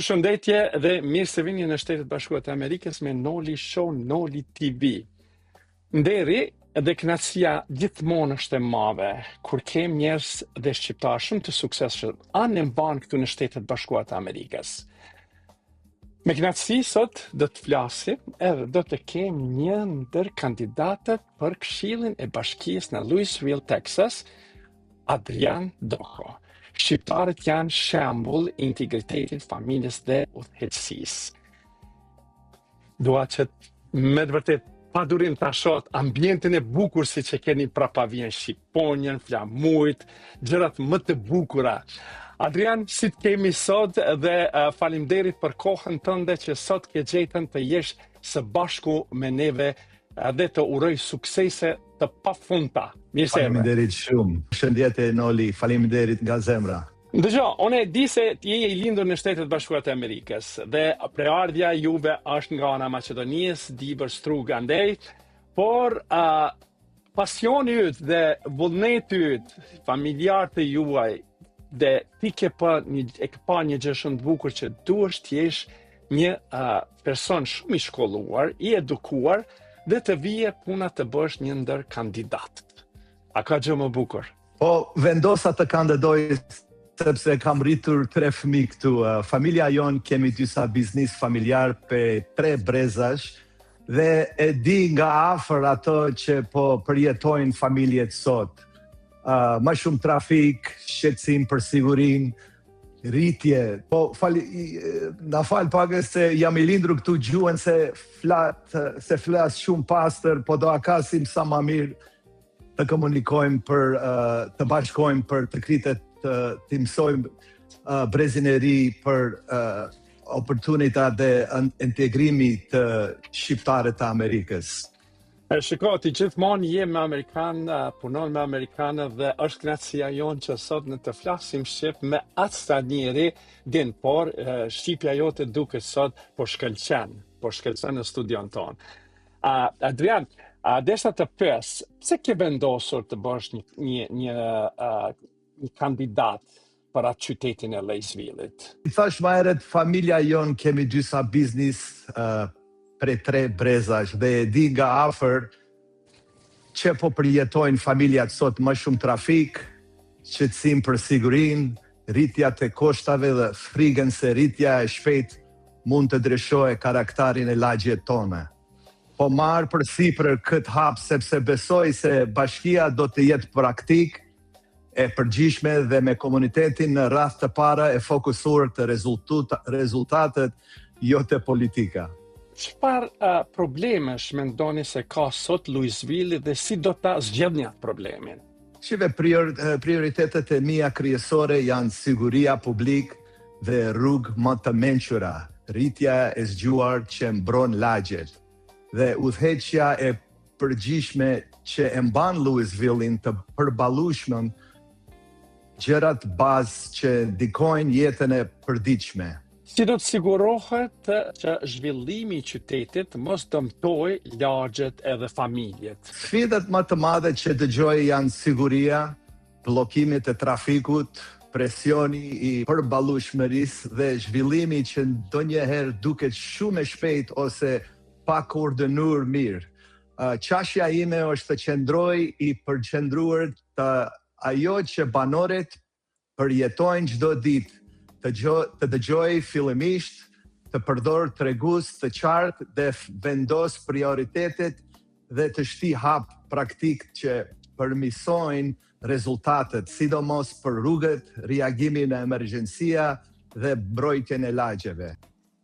Përshëndetje dhe mirë se vini në Shtetet Bashkuara të Amerikës me Noli Show Noli TV. Nderi dhe kënaqësia gjithmonë është e madhe kur kem njerëz dhe shqiptarë shumë të suksesshëm anë e mbanë këtu në Shtetet Bashkuara të Amerikës. Me kënaqësi sot do të flasim edhe do të kem një ndër kandidatët për Këshillin e Bashkisë në Lewisville, Texas, Adrian Doko. Shqiptarët janë shembull i integritetit, familjes dhe udhëheqësisë. Dua që me të vërtet pa durim ta shoh ambientin e bukur si që keni prapavijën shqiponjën, flamujt, gjërat më të bukura. Adrian, si të kemi sot dhe uh, faleminderit për kohën tënde që sot ke gjetën të jesh së bashku me neve dhe të uroj suksese të pafundta. Mirë se erdhe. Faleminderit shumë. Përshëndetje Noli, faleminderit nga zemra. Dëgjo, unë e di se ti je i lindur në Shtetet Bashkuara të Amerikës dhe prejardhja juve është nga ana e Maqedonisë, Dibër, Strugë, andej, por uh, pasioni yt dhe vullneti yt, familjarët e juaj dhe ti ke pa një e ke pa një gjë shumë të bukur që duhesh të jesh një uh, person shumë i shkolluar, i edukuar dhe të vije puna të bësh një ndër kandidatët. A ka gjë më bukur? Po, vendosa të kandidoj sepse kam rritur tre fëmijë këtu. Familja jonë kemi disa biznis familjar për tre brezash dhe e di nga afër ato që po përjetojnë familjet sot. Uh, më shumë trafik, shqetësim për sigurinë, rritje. Po fal, na fal pak se jam i lindur këtu gjuhën s'e flas, s'e flas shumë pastër, po do akasim sa ma mirë të komunikojmë për uh, të bashkojmë për të kritet të, të mësojmë uh, brezin e ri për uh, oportunitat dhe integrimi të shqiptarët të Amerikës. E shiko, ti gjithmonë je me Amerikan, punon me Amerikanë dhe është kënaqësia jonë që sot në të flasim shqip me atë sa njeri din, por shqipja jote duket sot po shkëlqen, po shkëlqen në studion tonë. A, Adrian, a desha të pyes, pse ke vendosur të bësh një një një, uh, një kandidat për atë qytetin e Lewisville-it? I thash më herët, familja jonë kemi disa biznis uh, prej tre brezash dhe e di nga afër që po përjetojnë familjat sot më shumë trafik, shqetësim për sigurinë, rritja të kostave dhe frigën se rritja e shpejt mund të ndryshojë karakterin e lagjet tona. Po marr përsipër këtë hap sepse besoj se bashkia do të jetë praktik, e përgjithshme dhe me komunitetin në radhë të para e fokusuar të rezultatet, jo të politika. Çfarë uh, problemesh mendoni se ka sot Louisville dhe si do ta zgjidhni atë problemin? Shive, prior, prioritetet e mia kryesore janë siguria publik dhe rrugë më të mençura, rritja e zgjuar që mbron lagjet dhe udhëheqja e përgjithshme që e mban Louisville-in të përballueshëm gjërat bazë që ndikojnë jetën e përditshme. Si do të sigurohet që zhvillimi i qytetit mos dëmtojë lagjet edhe familjet? Sfidat më të madhe që dëgjoj janë siguria, bllokimit e trafikut, presioni i përballueshmërisë dhe zhvillimi që ndonjëherë duket shumë e shpejt ose pa koordinuar mirë. Qasja ime është të qëndroj i përqendruar të ajo që banorët përjetojnë çdo ditë, të, të dëgjoj fillimisht, të përdor tregues të qartë dhe vendos prioritetet dhe të shti hap praktik që përmirësojnë rezultatet, sidomos për rrugët, reagimin në emergjencia dhe mbrojtjen e lagjeve.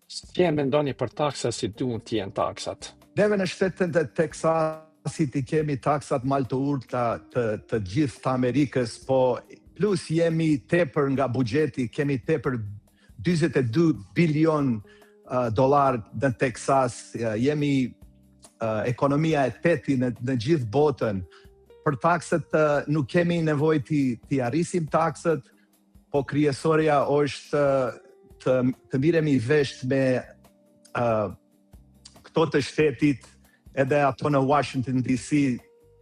Si e mendoni për taksat si duhen të jenë taksat? Neve në shtetin e Teksasit i kemi taksat më të ulëta të, të gjithë të Amerikës, po plus jemi tepër nga buxheti, kemi tepër 42 bilion uh, dollar në Teksas, uh, jemi uh, ekonomia e teti në, në gjithë botën. Për taksat uh, nuk kemi nevojë t'i t'i rrisim taksat, Po kryesorja është të, të miremi vesht me uh, këto të shtetit edhe ato në Washington DC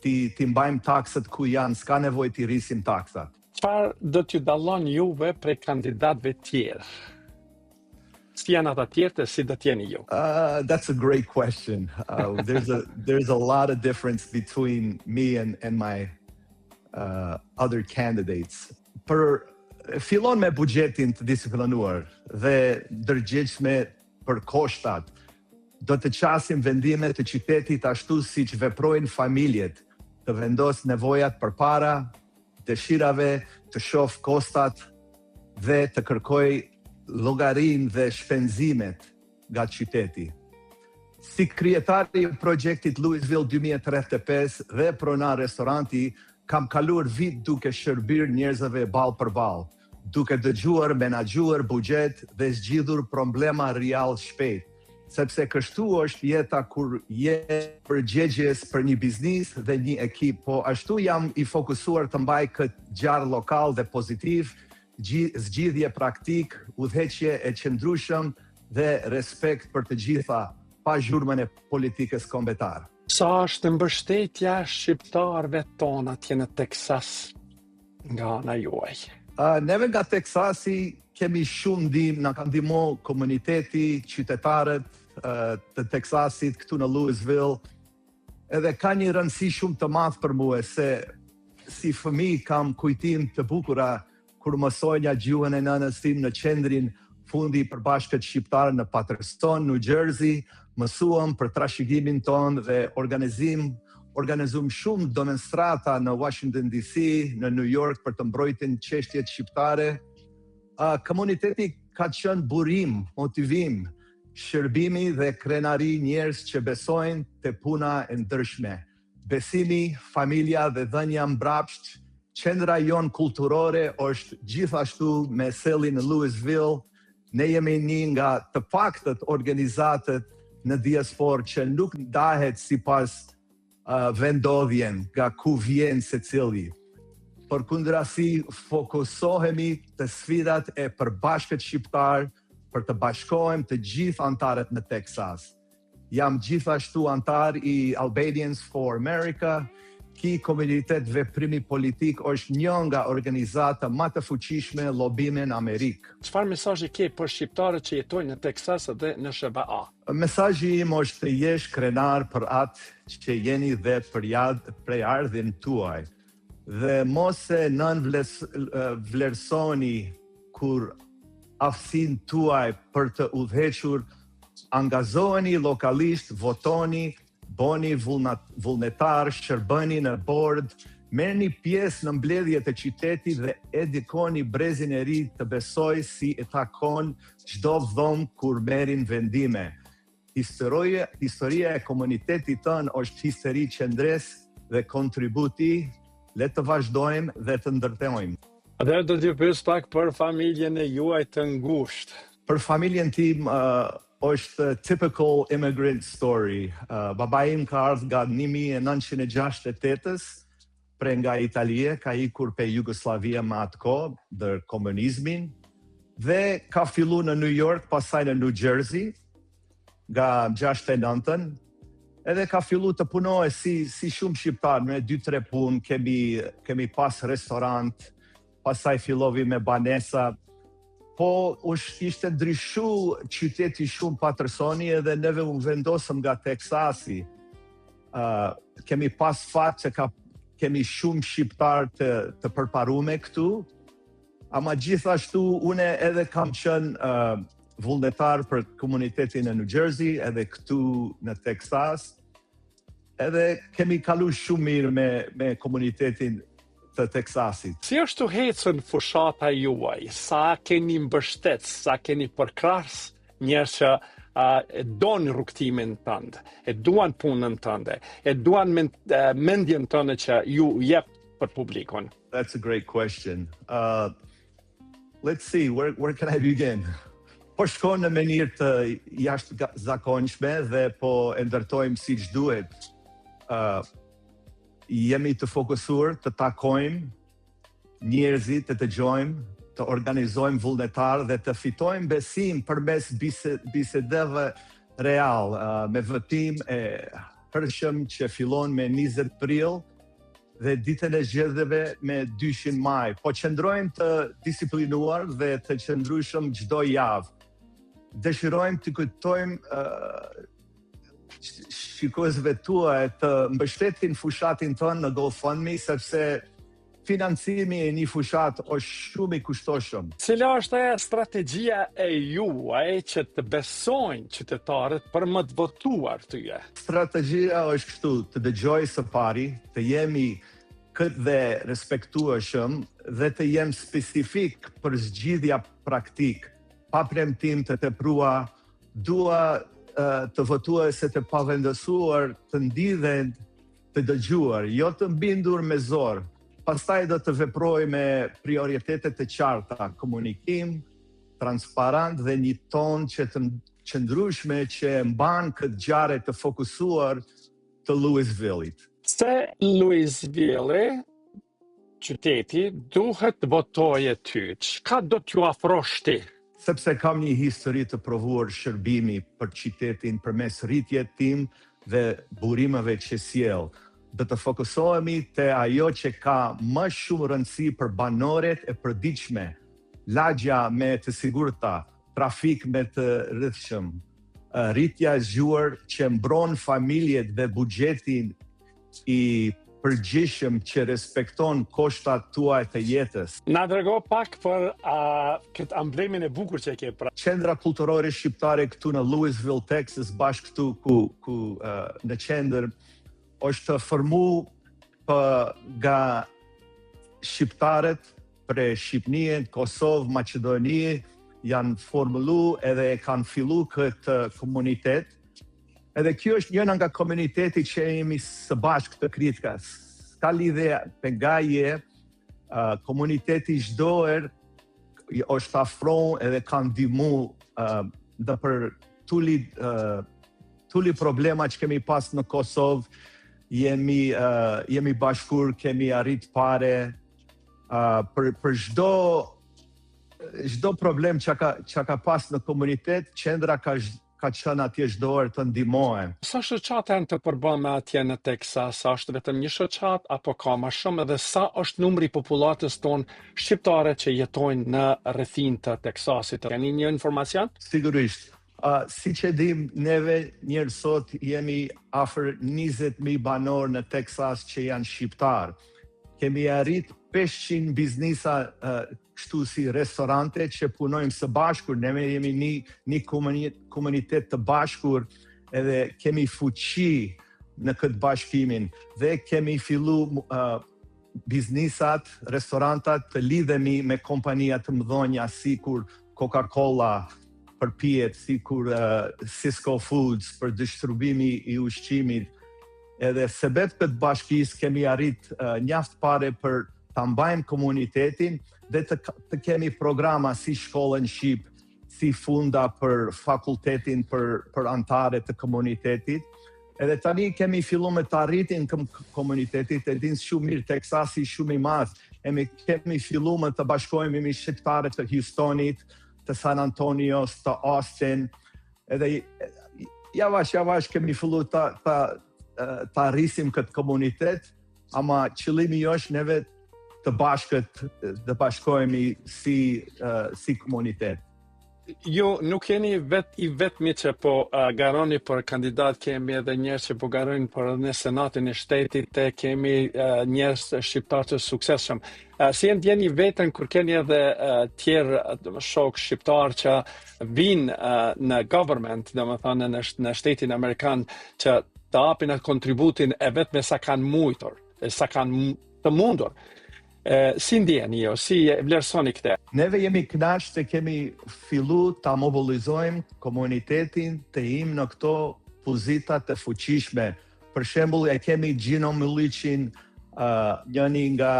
t'i, t'i mbajmë taksat ku janë, s'ka nevojë t'i rrisim taksat. Çfarë do t'ju dallon juve prej kandidatëve tjerë? Si janë ata tjerët e si do t'jeni ju? That's a great question. There's a lot of difference between me and my other candidates. Për fillon me buxhetin të disiplinuar dhe ndërgjegjshme për kostat. Do të qasim vendime të qytetit ashtu si që veprojnë familjet, të vendos nevojat përpara, dëshirave, të shoh kostat dhe të kërkoj llogarin dhe shpenzimet nga qyteti. Si kryetari i projektit Louisville 2035 dhe pronar restoranti, kam kaluar vit duke shërbyer njerëzve ball për ball, duke dëgjuar, menaxhuar buxhet dhe zgjidhur problema real shpejt. Sepse kështu është jeta kur je përgjegjës për një biznis dhe një ekip, po ashtu jam i fokusuar të mbaj këtë gjarë lokal dhe pozitiv, zgjidhje praktik, udhëheqje e qëndrueshëm dhe respekt për të gjitha, pa zhurmën e politikës kombëtare. Sa është mbështetja shqiptarëve tonë atje në Texas nga ana juaj? Neve nga Texasi kemi shumë ndihmë, na ka ndihmu komuniteti, qytetarët të Texasit këtu në Louisville. Edhe ka një rëndësi shumë të madh për mua se si fëmijë kam kujtim të bukura kur mësonja gjuhën e nënës tim në qendrin fundi i përbashkët shqiptar në Paterson, New Jersey, mësuam për trashëgimin tonë dhe organizum shumë demonstrata në Washington DC, në New York për të mbrojtur çështjet shqiptare. Komuniteti ka qenë burim, motivim, shërbimi dhe krenari njerëz që besojnë te puna e ndryshme. Besimi, familja dhe dhënia mbrapsht, qendra jonë kulturore është gjithashtu me seli në Louisville. Ne jemi një nga të paktët organizatet në diasporë që nuk ndahet sipas vendodhjen nga ku vjen secili. Përkundrazi, fokusohemi të sfidat e përbashkët shqiptar për të bashkohem të gjithë antarët në Texas. Jam gjithashtu antar i Albanians for America. Ki komunitet veprimi politik është një nga organizata më të fuqishme lobime në Amerikë. Çfarë mesazhi ke për shqiptarët që jetojnë në Texas dhe në SHBA? Mesazhi im është të jesh krenar për atë që jeni dhe për prejardhjen tuaj. Dhe mos e nën vlerësoni kur aftësinë tuaj për të udhëhequr, angazhoheni lokalisht, votoni, bëni vullnetar, shërbëni në board, merrni pjesë në mbledhjet e qytetit dhe edukoni brezin e ri të besoj si e takon çdo dhomë kur merrin vendime. Historia e komunitetit tënë është histori qëndres dhe kontributi, le të vazhdojmë dhe të ndërtojmë. Atëherë do t'ju pyes pak për familjen e juaj të ngushtë. Për familjen tim është typical immigrant story. Baba im ka ardhur nga 1968-ës, prej nga Italia, ka ikur pe Jugoslavia më atë kohë, dhe komunizmin, dhe ka fillu në New York, pasaj në New Jersey, nga 69-ën, edhe ka fillu të punojë si shumë shqiptar, me 2-3 punë, kemi pas restorant, pasaj fillovi me banesa, po ishte ndryshu qyteti shumë Patersoni edhe neve u vendosëm nga Texasi. Kemi pas fat që kemi shumë shqiptar të përparume këtu, ama gjithashtu une edhe kam qenë vullnetar për komunitetin e New Jersey, edhe këtu në Texas, edhe kemi kalu shumë mirë me komunitetin të Texasit. Si është të hecën fushata juaj? Sa keni mbështet, sa keni përkrahës njerëz që e donë rrugtimin tënd, e duan punën tënde, e duan mendjen tënde që ju jep për publikun? That's a great question. Let's see, where can I begin? Po shkon në mënyrë të jashtëzakonshme dhe po e ndërtojmë siç duhet. Jemi të fokusuar të takojmë njerëzit, të dëgjojmë, të organizojmë vullnetar dhe të fitojmë besim përmes bisedeve real, me votim e hershëm që fillon me 20 prill dhe ditën e zgjedhjeve me 200 maj. Po qëndrojmë të disiplinuar dhe të qëndrueshëm çdo javë. Dëshirojmë të kujtojmë uh, shikuesve tuaj të mbështetin fushatin tonë në GoFundMe sepse financimi i një fushat është shumë i kushtoshëm. Cila është ajo strategjia e juaj që të besojnë qytetarët për më të votuar tyje? Strategjia është kështu, të dëgjoj së pari, të jemi këtë dhe respektueshëm dhe të jem specifik për zgjidhja praktik, pa premtim të teprua, dua të votuesit e pavendosuar të ndihen të dëgjuar, jo të bindur me zor. Pastaj do të veproj me prioritete të qarta, komunikim, transparent dhe një ton që të qëndrueshme që mban këtë gjare të fokusuar të Louisville-it. Pse Louisville qyteti duhet të votojë ty? Çka do t'ju afrosh ti? Sepse kam një histori të provuar shërbimi për qytetin përmes rritjes tim dhe burimeve që sjell. Do të fokusohemi te ajo që ka më shumë rëndësi për banorët e përditshme, lagja me të sigurta, trafik me të rrjedhshëm, rritja e zgjuar që mbron familjet dhe buxhetin i përgjithshëm që respekton kostat tuaj të jetës. Na trego pak për uh, këtë amblemin e bukur që e ke pra. Qendra Kulturore Shqiptare këtu në Louisville, Texas, bashkë këtu ku, ku uh, në qendër, është formu për nga shqiptarët prej Shqipnie, Kosovë, Maqedoni, janë formulu edhe e kanë fillu këtë komunitet Edhe kjo është njëna nga komuniteti që jemi së bashkë të kritka. S'ka lidhje pe nga je, uh, komuniteti çdo herë është afron edhe ka ndihmu uh, dhe për tuli, uh, tuli problema që kemi pas në Kosovë, jemi, uh, jemi bashkur, kemi arrit pare, uh, për, për çdo çdo problem që ka, që ka pas në komunitet, qendra ka ka qenë atje çdo herë të ndihmohen. Sa shoqata janë të përbëme atje në Texas? Sa është vetëm një shoqatë apo ka më shumë dhe sa është numri i popullatës tonë shqiptare që jetojnë në rrethinë të Texasit? Keni një informacion? Sigurisht. Uh, siç e dim, neve njerë sot jemi afër 20.000 banorë në Texas që janë shqiptarë. Kemi arrit 500 biznisa uh, kështu si restorante që punojmë së bashkur, neve jemi një, një komunitet të bashkur edhe kemi fuqi në këtë bashkimin dhe kemi fillu uh, biznisat, restorantat të lidhemi me kompania të mëdhonja sikur Coca-Cola për pijet, sikur uh, Sysco Foods për distribimi i ushqimit, edhe sebep këtë bashkisë kemi arrit uh, mjaft pare për ta mbajmë komunitetin dhe të, të kemi programa si shkollën Shqip, si funda për fakultetin për, për antare të komunitetit. Edhe tani kemi fillu me të arritin komunitetit, e din shumë mirë, Texasi shumë i madh, e kemi fillu me të bashkojmë me shqiptarët të Houstonit, të San Antonios, të Austin, edhe javash, javash kemi fillu ta, ta, ta rrisim këtë komunitet, ama qëllimi është neve të bashkët të bashkohemi si uh, si komunitet. Ju nuk jeni vet i vetmi që po uh, garoni për kandidat, kemi edhe njerëz që po garojnë për në Senatin e shtetit, e kemi uh, njerëz shqiptar të suksesshëm. Uh, si e ndjeni veten kur keni edhe uh, tjerë uh, shok shqiptar që vinë uh, në government, domethënë në, në shtetin amerikan që të apin atë kontributin e vet me sa kanë mujtur, e sa kanë të mundur. E, si ndjeni jo, si e vlerësoni këtë? Neve jemi kënaqur se kemi fillu ta mobilizojmë komunitetin të im në këto pozita të fuqishme. Për shembull, e kemi Gjino Mulliqin, uh, njëni nga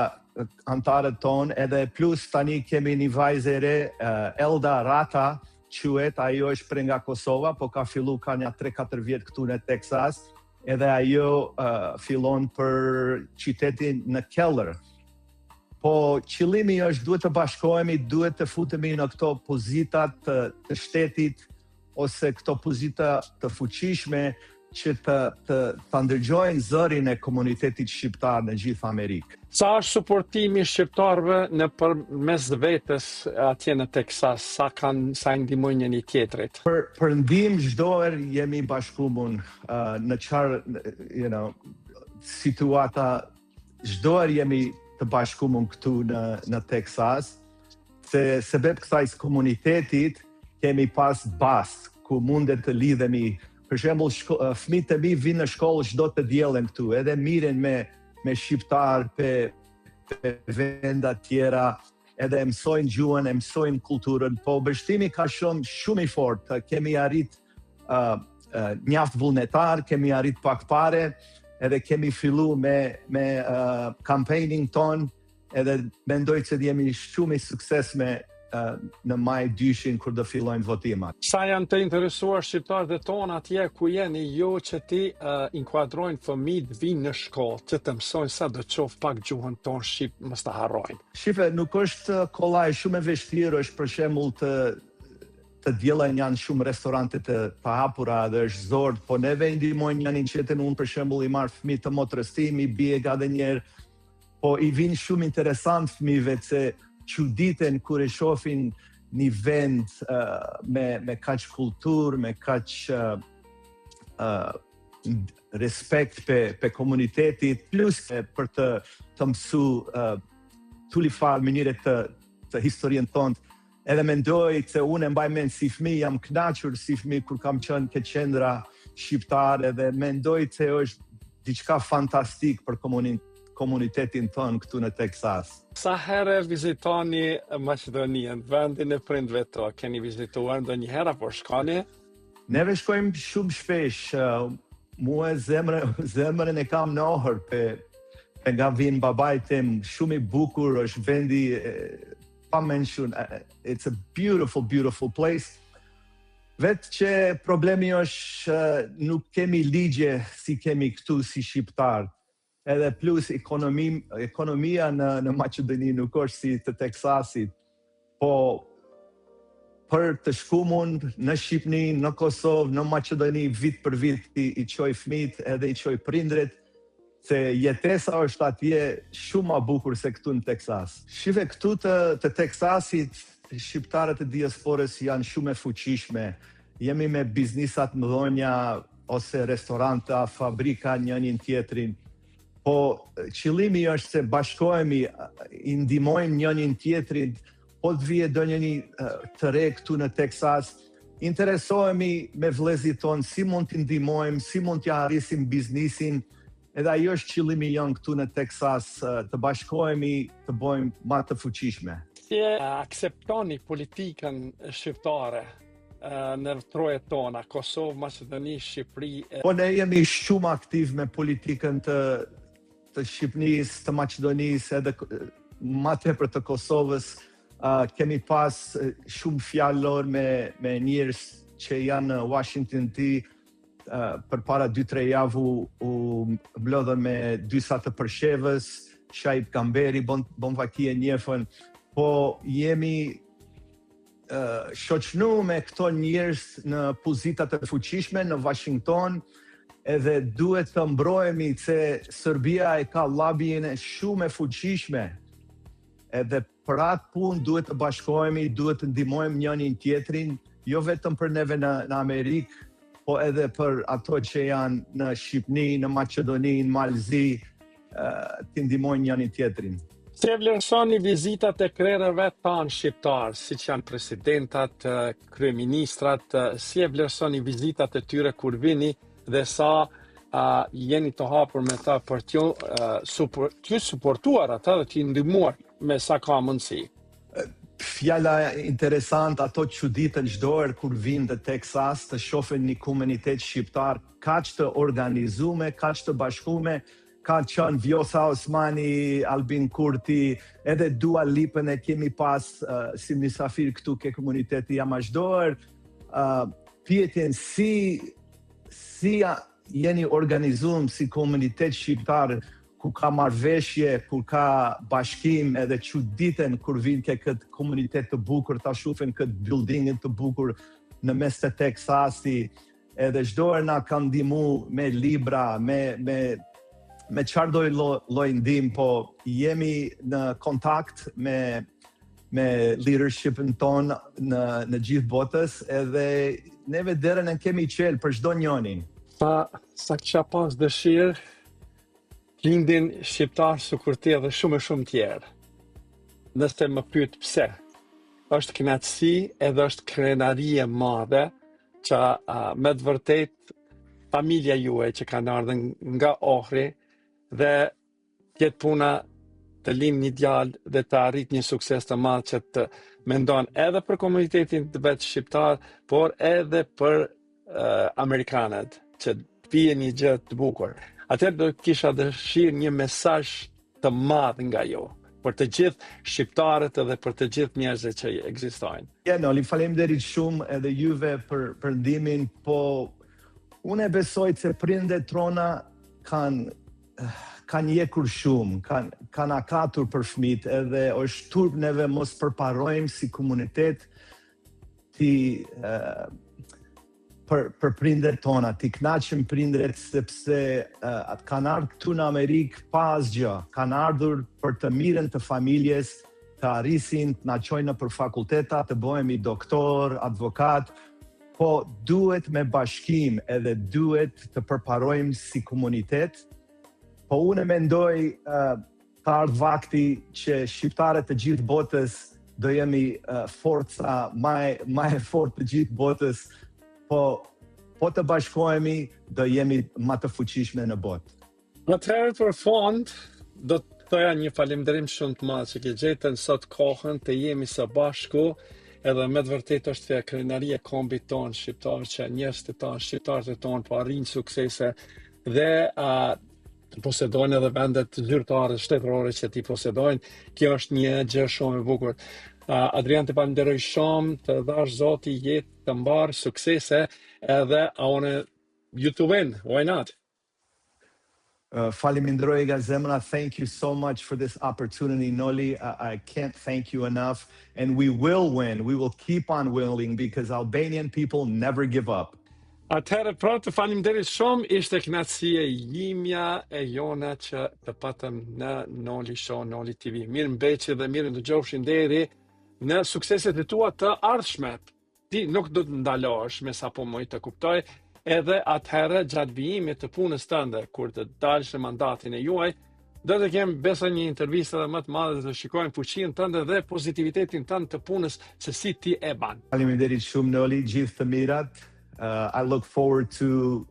antarët tonë, edhe plus tani kemi një vajzë e re, uh, Elda Rata, quhet, ajo është prej nga Kosova, po ka fillu ka një 3-4 vjet këtu në Texas, edhe ajo uh, fillon për qytetin në Keller. Po qëllimi është duhet të bashkohemi, duhet të futemi në këto pozita të, të shtetit ose këto pozita të fuqishme që të të ta ndërgjojnë zërin e komunitetit shqiptar në gjithë Amerikë. Sa është suportimi i shqiptarëve në për mes vetes atje në Texas, sa kanë sa i ndihmojnë njëri tjetrit? Për për ndihmë çdo herë jemi bashkumun uh, në çfarë you know, situata çdo herë jemi të bashkumun këtu në në Texas se sebeb kësaj komunitetit kemi pas bast ku mundet të lidhemi. Për shembull, fëmijët e mi vinë në shkollë çdo të dielën këtu, edhe mirren me me shqiptar pe, pe venda tjera, edhe e mësojnë gjuhën, e mësojnë kulturën, po bështimi ka shumë shumë i fortë. Kemi arrit uh, uh, mjaft vullnetar, kemi arrit pak pare, edhe kemi fillu me me uh, campaigning ton, edhe mendoj që jemi shumë i suksesme uh, në maj dyshin kur do fillojnë votimat. Sa janë të interesuar shqiptarët e tonë atje ku jeni ju që ti uh, inkuadrojnë fëmijët vinë në shkollë, që të mësojnë sa do qoftë pak gjuhën tonë shqip, mos ta harrojnë. Shife, nuk është kollaj, shumë e vështirë është për shembull të të dielën janë shumë restorante të, të hapura dhe është zor, po neve i ndihmojmë njërin tjetrin, unë për shembull i marr fëmijë të motrës tim, i bie edhe njëherë, po i vinë shumë interesant fëmijëve se çuditen kur e shohin një vend uh, me me kaq kulturë, me kaq uh, uh, respekt pe, pe komunitetit, plus për të, të mësu uh, tulli farë mënyre të, të historinë tonë. Edhe mendoj se unë e mbaj mend si fëmijë, jam kënaqur si fëmijë kur kam qenë ke qendra shqiptare dhe mendoj se është diçka fantastik për komunin, komunitetin tonë këtu në Texas. Sa herë vizitoni Maqedoninë, vendin e prindve të, keni vizituar ndonjëherë apo shkoni? Neve shkojmë shumë shpesh, uh, mua zemrën, zemrën e kam në Ohër, pe, pe nga vin babai tim, shumë i bukur është vendi pa mention, it's a beautiful, beautiful place. Vetë që problemi është nuk kemi ligje si kemi këtu si shqiptar. Edhe plus ekonomi, ekonomia në, në Maqedoni nuk është si të Teksasit. Po për të shkumun në Shqipni, në Kosovë, në Maqedoni, vit për vit i, i qoj fmit edhe i qoj prindrit, se jetesa është atje shumë ma bukur se këtu në Texas. Shife këtu të, të Texasit, shqiptarët e diasporës janë shumë e fuqishme. Jemi me biznisat mëdhonja ose restoranta, fabrika njënin tjetrin. Po qëllimi është se bashkohemi, i ndihmojmë njënin tjetrin, po të vije do një të re këtu në Texas, interesohemi me vlezit tonë, si mund t'i ndihmojmë, si mund t'ja arrisim biznisin, edhe ajo është qëllimi jonë këtu në Texas, të bashkohemi, të bëjmë ma të fuqishme. Si e akceptoni politikën shqiptare në trojet tona, Kosovë, Maqedoni, Shqipëri? Po ne jemi shumë aktiv me politikën të të Shqipërisë, të Maqedonisë, edhe ma tepër të Kosovës, uh, kemi pas shumë fjalor me me njerëz që janë në Washington D. Uh, për para 2-3 javë u, u mblodhën me dysa të Preshevës, Shaip Kamberi, bon, bon vaki e njefën, po jemi uh, shoqnu me këto njerëz në pozitat e fuqishme në Washington, edhe duhet të mbrohemi se Serbia e ka lobbying e shumë e fuqishme. Edhe për atë punë duhet të bashkohemi, duhet të ndihmojmë njërin tjetrin, jo vetëm për neve në, në Amerikë, po edhe për ato që janë në Shqipni, në Maqedoni, në Malzi, të ndihmojnë njërin tjetrin. Si e vlerësoni vizitat e krerëve tanë shqiptar, si që janë presidentat, kryeministrat, si e vlerësoni vizitat e tyre kur vini dhe sa uh, jeni të hapur me ta për t'ju uh, supor, t'ju suportuar ata dhe t'ju ndihmuar me sa ka mundësi? Fjala interesant, ato çuditen çdo herë kur vinë të Texas të shohin një komunitet shqiptar kaq të organizuar, kaq të bashkuar, ka qenë Vjosa Osmani, Albin Kurti, edhe Dua Lipën e kemi pas uh, si mysafir këtu ke komuniteti jam çdo herë. Uh, pyetjen si si jeni organizuar si komunitet shqiptar ku ka marrëveshje, ku ka bashkim edhe çuditen kur vinë ke këtë komunitet të bukur, ta shohin këtë buildingin të bukur në mes të Texasi. edhe çdo herë na kanë ndihmu me libra, me me me çfarë do lloj ndihmë, po jemi në kontakt me me leadershipin tonë në në gjithë botës edhe neve derën e kemi çel për çdo njonin. Sa sa kisha pas dëshirë lindin shqiptar sikur ti edhe shumë e shumë tjerë. Nëse më pyet pse, është kënaqësi edhe është krenari e madhe që uh, me të vërtet familja juaj që kanë ardhur nga Ohri dhe jetë puna të lind një djalë dhe të arrit një sukses të madh që të mendon edhe për komunitetin të vet shqiptar, por edhe për uh, amerikanët, që të vije një gjë të bukur. Atëherë do të kisha dëshirë një mesazh të madh nga ju për të gjithë shqiptarët edhe për të gjithë njerëzit që ekzistojnë. Ja, Noli, faleminderit shumë edhe juve për për ndihmin, po unë e besoj se prindët tona kanë kanë jekur shumë, kanë kanë akatur për fëmijët edhe është turp neve mos përparojmë si komunitet ti uh, për për prindët tona, ti kënaqim prindët sepse uh, atë kanë ardhur këtu në Amerikë pa asgjë, kanë ardhur për të mirën të familjes, të arrisin, të na çojnë nëpër fakulteta, të bëhemi doktor, advokat, po duhet me bashkim edhe duhet të përparojmë si komunitet. Po unë mendoj uh, ka ardhë vakti që shqiptarët të gjithë botës do jemi uh, forca ma e, ma e fortë të gjithë botës, po po të bashkohemi do jemi ma të fuqishme në botë. Atëherë për fund, do të thoja një falënderim shumë të madh që ke gjetën sot kohën të jemi së bashku, edhe me të vërtetë është krenari e kombit tonë shqiptar që njerëzit tanë shqiptarët tonë po arrijnë suksese dhe uh, të posedojnë edhe vendet zyrtare shtetërore që ti posedojnë. Kjo është një gjë shumë e bukur. Uh, Adrian të falenderoj shumë, të dhashtë Zoti jetë të mbarë, suksese edhe I wanna you to win. Why not? Uh, Faleminderoj nga zemra. Thank you so much for this opportunity, Noli. I, I can't thank you enough. And we will win. We will keep on winning because Albanian people never give up. Atëherë pra të faleminderit shumë, ishte kënaqësia imja e jona që të patëm në Noli Show, Noli TV. Mirë mbeçi dhe mirë ndëgjofshim deri në sukseset e tua të ardhshme. Ti nuk do të ndalosh me sa po muj të kuptoj, edhe atëherë gjatë vijimit të punës tënde, kur të dalësh në mandatin e juaj, do të kem besa një intervistë edhe më të madhe dhe të shikojmë fuqinë tënde dhe pozitivitetin tënd të punës se si ti e ban. Faleminderit shumë Noli, gjithë të mirat. Uh, I look forward to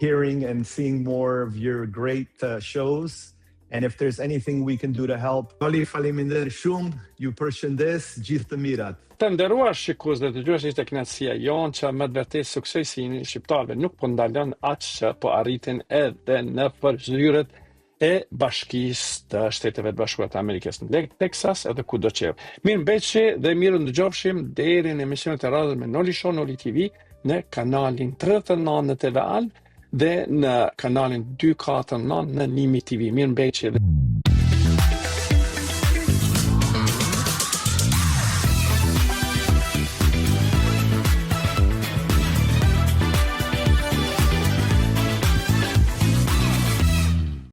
hearing and seeing more of your great uh, shows. And if there's anything we can do to help, Noli, faleminderit shumë, ju përshëndes, gjithë të mirat. Të nderuar shikues dhe dëgjues, ishte kënaqësia jonë që me të vërtetë suksesi i shqiptarëve nuk po ndalon aq që po arritin edhe në zyret e bashkisë të Shteteve të Bashkuara të Amerikës në Texas edhe kudo qoftë. Mirë mbeçi dhe mirë ndëgjofshim deri në emisionet e radhës me Noli Show Noli TV në kanalin 39 në TV Alb dhe në kanalin 249 në Nimi TV. Mirë mbeçi dhe.